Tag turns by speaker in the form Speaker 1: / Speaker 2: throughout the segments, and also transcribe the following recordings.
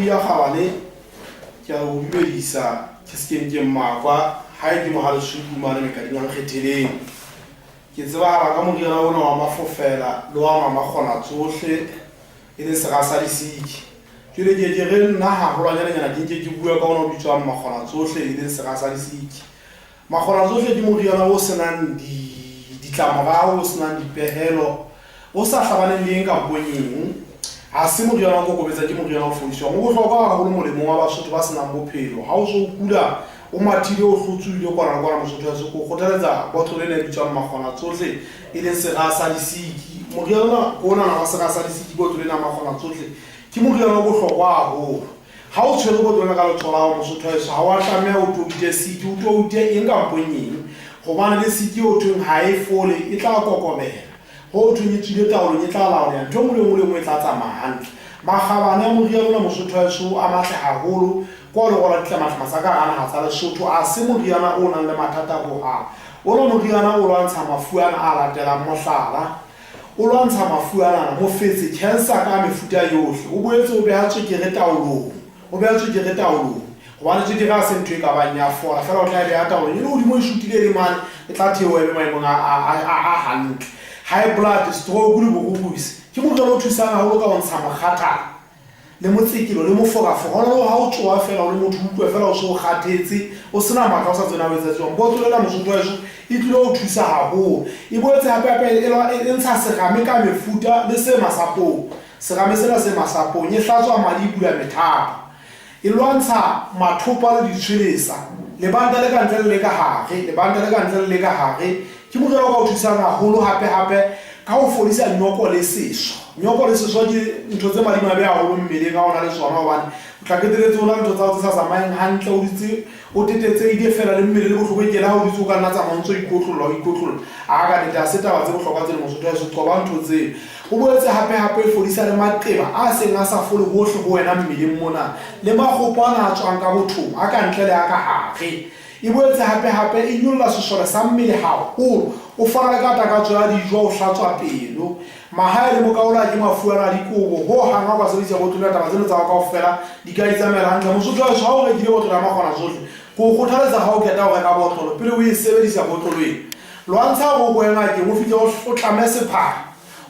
Speaker 1: Mampodi a kgabane, ke a o dumedisa ke se ke nkeng makwa hae ke Mohalesuku mane Mekading a Nkgetheleng. Ke tsebahala ka moriana ona wa mafofela le wa mamakgona tsohle e leng sera sa disiki. Jwale ke ke re nna haholwanyanenyana ke nke ke bua ka ona o bitswang makgona tsohle e leng sera sa disiki. Makgonatsohle ke moriana o se nang di, ditlamorao, o se nang dipehelo, o sa hlabaneng le eng kampong eng. Ha se moriana o kokobetsang, ke moriana o fodiswang. O bohlokwa haholo molemong wa Basotho ba se nang bophelo. Ha o so o kula, o mathile, o hlotswe, o ile kwana le kwana, Mosotho wa heso, ke o kgothaletsa botlolo ena e bitswang Makgonatsohle, e leng sera sa disiki. Moriana ona ke onana wa sera sa disiki, botlolo ena ya Makgonatsohle ke moriana o bohlokwa haholo. Ha o tshwere botlolo ka letsoho la hao Mosotho wa heso, ha wa tlameha o toute siki, o toute eng kampong eng, hobane le siki eo thweng ha e fole e tla kokobela. Ho thweng e tswile taolong e tla laoleha, ntho e nngwe le nngwe le nngwe e tla tsamaya hantle. Makgabane a moriana ona Mosotho wa heso a matle haholo, ke wa lero la ditlamatlama tsa ka hara naha tsa Lesotho, ha se moriana o nang le mathata hohang. Ona moriana o lwantsha mafu ana a latelang, mohlala, O lwantsha mafu anana, mofetshe, cancer, ka mefuta yohle. O boetse o beha tswekere taolong. O beha tswekere taolong. Hobane tswekere ha se ntho e ka bang ya fola, feela o tla e beha taolong. E le hodimo e shutile e le mane, e tla theoha e be maemong a, a, a, a, a hantle. High blood, stroke le borurusi. Ke moriana o thusang haholo ka ho ntsha mokgathala. le motsekelo le moforafora. Ho na le ha o tsoha feela o le motho, o utlwe feela o se o kgathetse, o se na matla, o sa tsebe na o etsa jwang. Botlolo ena Mosotho wa heso e tlile ho thusa haholo. E boetse hape hape e ntsha serame ka mefuta le se masapong. Serame sena se masapong, e hlatswa madi, e bula methapo. E lwantsha mathopa le ditshwelesa, lebanta le ka ntle le le ka hare, lebanta le ka ntle le le ka hare. Ke moriana o ka o thusang haholo hape hape ka ho fodisa nyoko le seso. Nyoko le seso ke ntho tse madimabe haholo mmeleng ha o na le tsona hobane o tla qetelletse o na le ntho tsa hao tse sa tsamayeng hantle, o dutse o tetetsehile feela le mmele le bohloko e ke le ha o dutse o ka nna tsamaya o ntso ikotlolla o ikotlolla. Aa ka nnete ha se taba tse bohlokwa tseno Mosotho wa heso, qoba ntho tseo. O boetse hape-hape e fodisa le maqeba a seng a sa fole hohle ho wena mmeleng mona, le makgopo ana a tswang ka bothong, a ka ntle le a ka hare. E boetse hape-hape e nyolla sesole sa mmele haholo. O fana le ka takatso ya dijo, o hlatswa pelo. Mahae le mokaola ke mafu ana a dikobo. Ho hang ha o ka sebedisa botlolo ya taba tseno tsa hao kaofela di ka itsamaela hantle. Mosotho wa heso, ha o rekile botlolo ya makgona-tsohle, ke o kgothaletsa ha o qeta ho reka botlolo, pele o e sebedisa botlolo ena, lwantsha hore o ye ngakeng, o fihle o tlame sephara.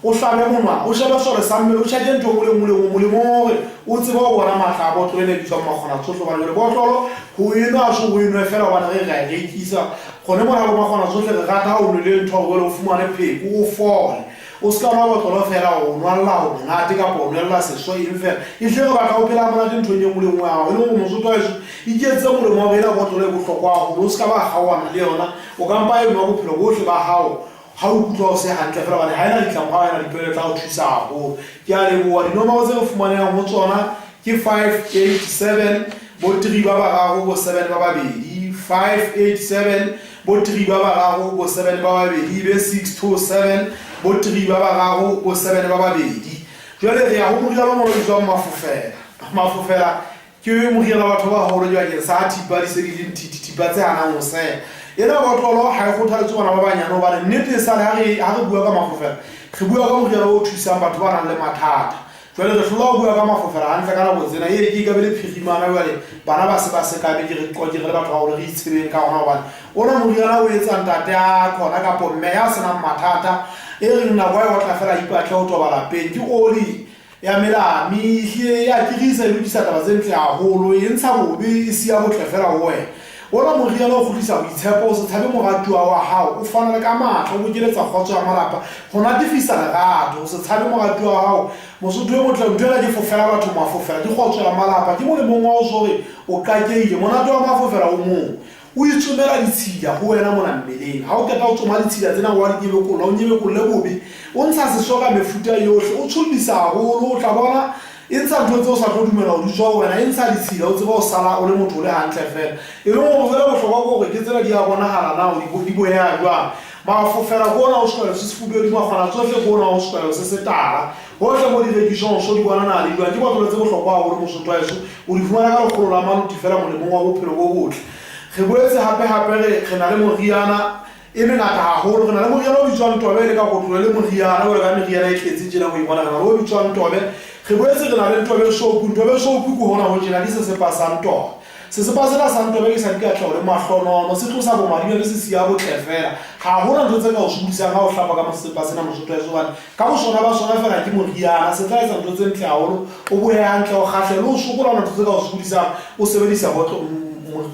Speaker 1: O hlabe monwana, o shebe sole sa mmele, o tjheke ntho e nngwe le nngwe le nngwe molemong wa hore o tsebe ho bona matla a botlolo ena e bitswang makgonatsohle. Hobane jwale botlolo ho e nwa ha se o e nwe feela hobane re re ra e rekisa. Gone mona bo makgonatsohle re rata ha o nwele ntho hore jwale o fumane pheko, o fole. O se ka nwa botlolo feela o nwella ho monate kapa o nwella seso eng feela. Ehlile re batla o phele ha monate nthong e nngwe le nngwe ya hao. E leng hore Mosotho wa heso iketsetse molemo wa hore ena botlolo e bohlokwa haholo, o se ka ba kgaohana le yona. O ka mpa e nwa bophelo bohle ba hao. Ha o ikutlwa o se hantle feela hobane ha e na ditlamorao, ha e na dipelaelo, e tla o thusa haholo. Ke a leboha. Dinomoro tse re fumanehang ho tsona ke 587 bo 3 ba bararo bo 7 ba babedi, 587 bo 3 ba bararo bo 7 ba babedi, ebe 627 bo 3 ba bararo bo 7 ba babedi. Jwale re ya ho moriana o mong o bitswang mafofela. Mafofela Ke moriana wa batho ba baholo dibakeng sa thipa di se di le nthithi, thipa tse hanang ho seha. Ena botlolo ha e kgothaletswe bana ba banyane hobane nnete e sale ha re ha re bua ka mafofela, re bua ka moriana o thusang batho ba nang le mathata. Jwale re hlola ho bua ka mafofela hantle ka nako tsena. Ee ke e ka be le phirimana jwale bana ba se ba sekame ke re qoke re le batho ba baholo re itshebeng ka ona hobane ona moriana o etsa ntate a khona kapo mme ya senang mathata e reng nako ya otla fela a ipatle ho toba lapeng ke oli Ya mela, me ehlile e a kirisa, e lokisa taba tse ntle haholo, e ntsha bobe, e siya botle feela ho wena. Ona moriana o kgutlisa boitshepo, o se tshabe moratuwa wa hao, o fana le ka matla, o bokeletsa kgotso ya malapa, ho natefisa lerato, ho se tshabe moratuwa wa hao. Mosotho e motle, ntho ena ke fofela batho mafofela, ke kgotso ya malapa, ke molemong wa ho so re o qakehile, monate wa mafofela o mong. O itsomela ditshila ho wena mona mmeleng. Ha o qeta ho tsoma ditshila tsena o a di nyebekolla, o nyebekolle bobe. O ntsha seso ka mefuta yohle, o tshollisa haholo, o tla bona e ntsha ntho tseo o sa tlo dumela hore di tswa ho wena, e ntsha ditshila, o tsebe ho sala o le motho o le hantle feela. E leng hore jwale bohlokwa ke hore ke tsena di a bonahala na hore di boheha jwang. Mafofela ke ona o setlwaelo se sefubedu, makgona tsohle ke ona o setlwaelo se setala. Hohle mo di rekiswang o so di bona na di jwang. Ke botlolo tse bohlokwa haholo Mosotho wa heso. O di fumana ka lekgolo la maloti feela molemong wa bophelo bo botle. Re boetse hape hape re re na le moriana e mengata haholo. Re na le moriana o bitswang tobe e le ka kotlolo e le moriana jwalo ka meriana e tletse tjena o e bona. Re na le o bitswang tobe. Re boetse re na le Ntobe Soap. Ntobe Soap ke hona ho tjena, ke sesepa sa Ntobe. Sesepa sena sa Ntobe ke sa dikatleho le mahlonono, se tlosa bomadimabe, se siya botle feela. Ha hona ntho tse ka o sokodisang ha o hlapa ka sesepa sena Mosotho wa heso hobane ka bosona ba sona feela ke moriana, se tla etsa ntho tse ntle haholo, o bohehe hantle, o kgahle le ho sokola hona ntho tse ka o sokodisang o sebedisa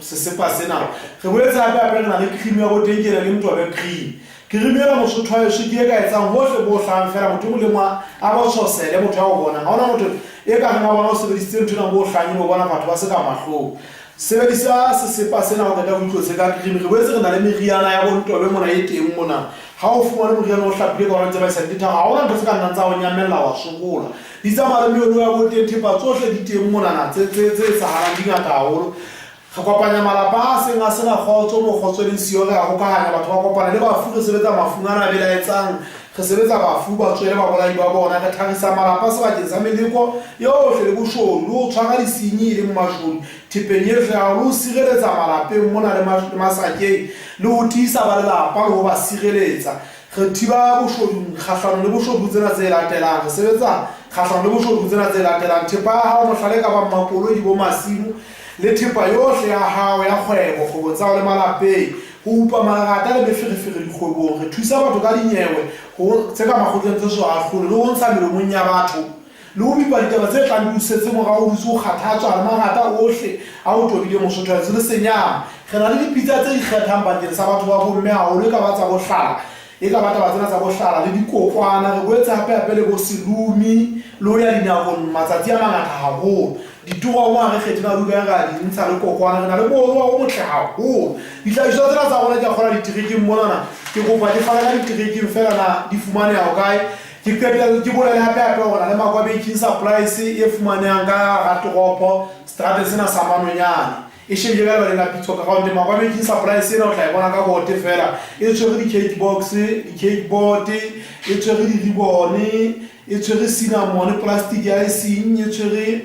Speaker 1: sesepa sena. Re boetse hape hape re na le cream ya boteng ke ena ke Ntobe cream. Cream ena Mosotho wa heso ke e ka etsang hohle mo o hlahang feela motho e mong le mong a botshosele motho a o bonang. Ha hona motho e ka reng a bona o sebedisitse ntho ena mo o hlahang ebe o bona batho ba se ka mahlong. Sebedisa sesepa sena ha o qeta o itlotse ka cream. Re boetse re na le meriana ya bo Ntobe mona e teng mona. Ha o fumane moriana o hlapile ka ona tsamaisa di tharo ha hona ntho tse ka nnang tsa o nyamella wa sokola. Di tsamaya le meono ya bo teng thepa tsohle di teng monana tse tse tse etsahalang di ngata haholo. Re kopanya malapa a seng a sena kgotso moo kgotso e leng siyo, re a hokahanya, batho ba kopana le bafu, re sebetsa mafung ana a belaetsang, re sebetsa bafu, batswele, babolai ba bona, re tharisa malapa sebakeng sa meleko yohle le boshodu, le ho tshwara disenyi e leng mashodu thepeng yohle ya hao, le ho sireletsa malapeng mona le masakeng, le ho tiisa ba lelapa le ho ba sireletsa. Re thiba boshodu kgahlanong le boshodu tsena tse latelang. Re sebetsa kgahlanong le boshodu tsena tse latelang. Thepa ya hao, mohlala e ka bang makoloi, bo masimo, le thepa yohle ya hao ya kgwebo, kgwebong tsa hao le malapeng. Ho upa marata le meferefere dikgwebong. Re thusa batho ka dinyewe ho tse ka makgotleng tse so ahlolwe le ho ntsha melomong ya batho le ho bipa ditaba tse tlang di o setse morao o dutse o kgathatswa le marata ohle a o tobileng Mosotho wa heso le senyama. Re na le dipitsa tse ikgethang bakeng sa batho ba bomme haholo e ka ba tsa bohlala E ka ba taba tsena tsa bohlala le dikokwana. Re boetse hape-hape le bo selumi le ho ya dinakong matsatsi a mangata haholo. Ditoromo ha re kgethe na di kae re a di ntsha le kokwana. Re na le moroa o motle haholo. Dihlahiswa tsena tsa rona ke a kgolwa diterekeng monana. Ke kopa ke fane ka diterekeng feela na di fumaneha hokae. Ke qetelle ke bolele hape-hape hore na le Makwa Baking Supplies e fumanehang ka hara toropo seterateng sena sa Manonyane. E shebile ka lebaleng la Pitso Ground. Makwa Baking Supplies ena o tla e bona ka bote feela. E tshwere di-cake box, di-cake board, e tshwere di-ribbon, e tshwere cinnamon, plastic icing, e tshwere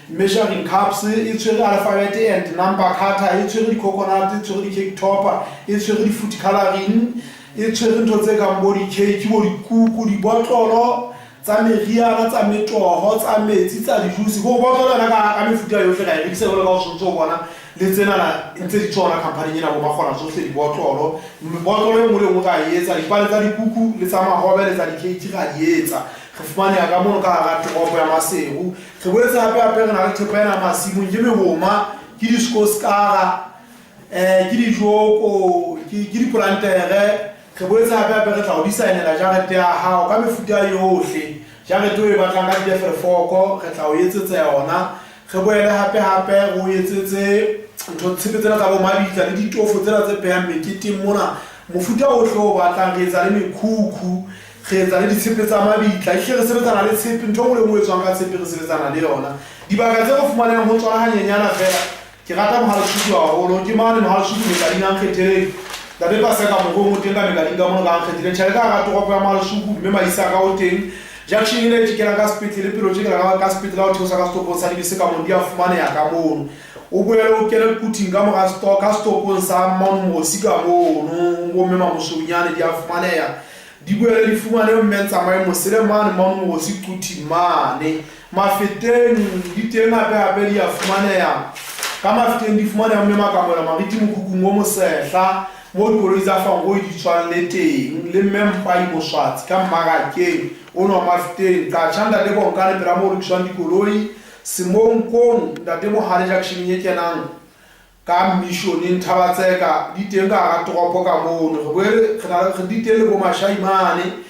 Speaker 1: measuring cups, e tshwere alphabet and number cutter, e tshwere di-coconut, e tshwere di-cake topper, e tshwere di-food coloring, e tshwere ntho tse kang bo di-cake, bo dikuku, dibotlolo, tsa meriana, tsa metoho, tsa metsi, tsa dijusi, bo botlolo yona ka, ka mefuta yohle ra e rekisa jwalo ka o sontse o bona le tsenana ntse di tswa hona khamphaning ena bo makgona tsohle dibotlolo. Botlolo e nngwe le nngwe ra e etsa, dipale tsa dikuku le tsa mahobe le tsa dikeiti ra di etsa. Re fumaneha ka mono ka hara toropo ya Maseru. Re boetse hape hape re na le thepa ena masimong, ke mehoma, ke diskoskara, Ke dijoko, ke dipolantere. Re boetse hape-hape re tla o disaenela jarete ya hao ka mefuta yohle. Jarete o e batlang ka dilefelefoko, re tla o etsetsa yona. Re boele hape-hape re o etsetse ntho tshepe tsena tsa bo mabitla le ditofo tsena tse phehang meketeng mona. Mofuta ohle o batlang, re etsa le mekhukhu, re etsa le ditshepe tsa mabitla. Ehlile re sebetsana le tshepe, ntho e nngwe le e nngwe e tswang ka tshepe re sebetsana le yona. Dibaka tse re fumanehang ho tsona hanyenyana feela. Ke rata Mohaleshuku haholo. Ke mane Mohaleshuku Mekading a nkgetheleng. Ntate Paseka Morong o teng ka Mekading ka mono ka nkgethileng. Tjhele ka hara toropo ya Mohaleshuku mme Maisaka o teng. Junction ena e tjekelang ka sepetlele pele o tjekela ka sepetlele ha o theosa ka setopong sa dibese ka mono di a fumaneha ka mono. O boele o kene Quthing ka mora ka setopong sa Mmanomorosi ka mono bo mme Mamosweunyane di a fumaneha. Di boele di fumane mme Ntsamae Mosele mane Mmanomorosi Quthing mane. Mafeteng di teng hape hape di a fumaneha. Ka Mafeteng di fumaneha mme Makamoela Mariti mokhukhung o mosehla moo dikoloi tsa Fangoe di tswang le teng le mme Mpai Moswatsi ka mmarakeng ono wa Mafeteng. Qacha ntate Bonkane pela moo ho lokiswang dikoloi Semonkong ntate Mohale junction e kenang ka Missioneng Thabatseka di teng ka hara toropo ka mono. Re boele re na le di teng le bo Mashai mane.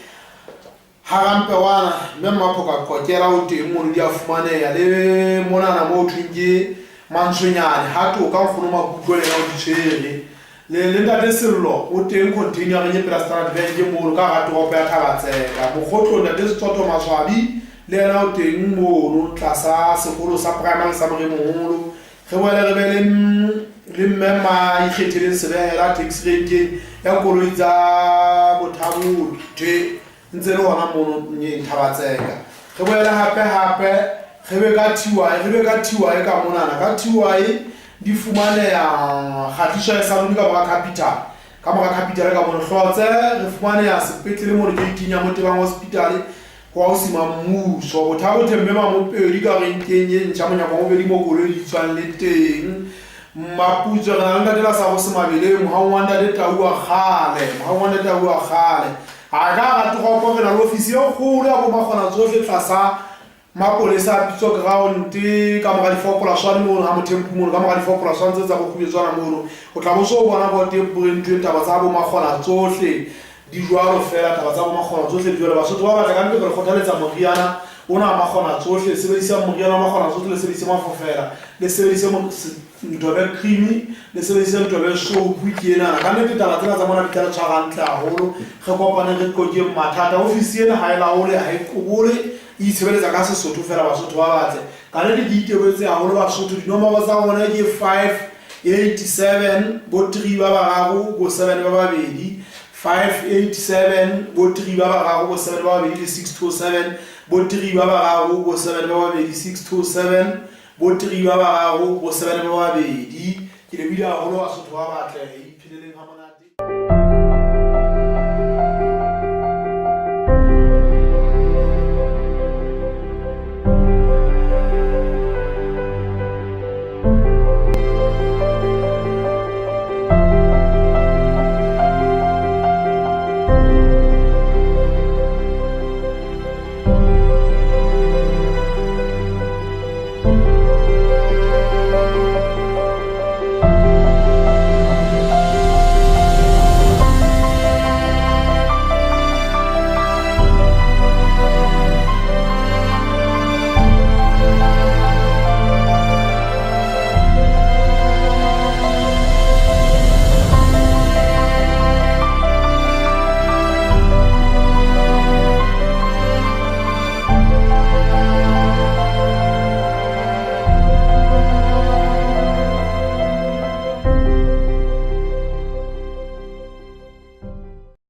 Speaker 1: Harampewana, Mme Mmaphoka Qokela o teng mono di a fumaneha le monana moo thweng ke Mantshonyane ha Toka nkgono Makutlwe le yena o di tshwere. Le le ntate Sello o teng containereng e pela Standard Bank mono ka hara toropo ya Thabatseka. Mokgotlong ntate Setsotho Maswabi le yena o teng mono tlasa sekolo sa primary sa Moremoholo. Re boele re be le le mme ma ikgetheleng sebehela taxi renkeng ya koloi tsa Bothabothe ntse le hona mono nyeng Thabatseka. Re boele hape hape re be ka TY, re be ka TY ka monana. Ka TY di fumaneha kgatiso ya saluni ka mora Capital. Ka mora Capital ka mono Hlotse re fumaneha sepetlele mono gate-ing ya Motebang Hospital. Ho ausi Mammuso, Bothabothe mme Mamopedi ka renkeng e ntjha monyako wa bobedi mo koloi di tswang le teng. Mmaputswe re na le ntate la sa go semabeleng mohaong wa ntate Tau wa kgale, mohaong wa ntate Tau wa kgale. A ka hara toropo re na le ofisi e kgolo ya bomakgona tsohle tlasa Mapolesa a Pitso Ground ka mora difopolaswane mono ha Mothempu mono ka mora difopolaswane tse tsa bokgubetswana mono. O tla bo so bona bote e printweng taba tsa bomakgona tsohle di jwalo feela taba tsa bomakgona tsohle di jwalo. Basotho ba batle ka nnete re le kgothaletsa moriana ona wa makgona tsohle. Sebedisang moriana wa makgona tsohle le sebedise mafofela le sebedise Ntobe cream le sebedise Ntobe soap ke enana. Ka nnete taba tsena tsa mona di tla re tshwara hantle haholo. Re kopaneng re qoqeng mathata. Ofisi ena ha e laole ha e qobole. E itshebeletsa ka Sesotho feela Basotho ba batle. Ka nnete ke itebohetse haholo Basotho. Dinomoro tsa rona ke 587 bo 3 ba bararo bo 7 ba babedi, 587 bo 3 ba bararo bo 7 ba babedi le 627 bo 3 ba bararo bo 7 ba babedi, 627 bo 3 ba bararo bo 7 ba babedi. Ke lebohile haholo Basotho ba batle.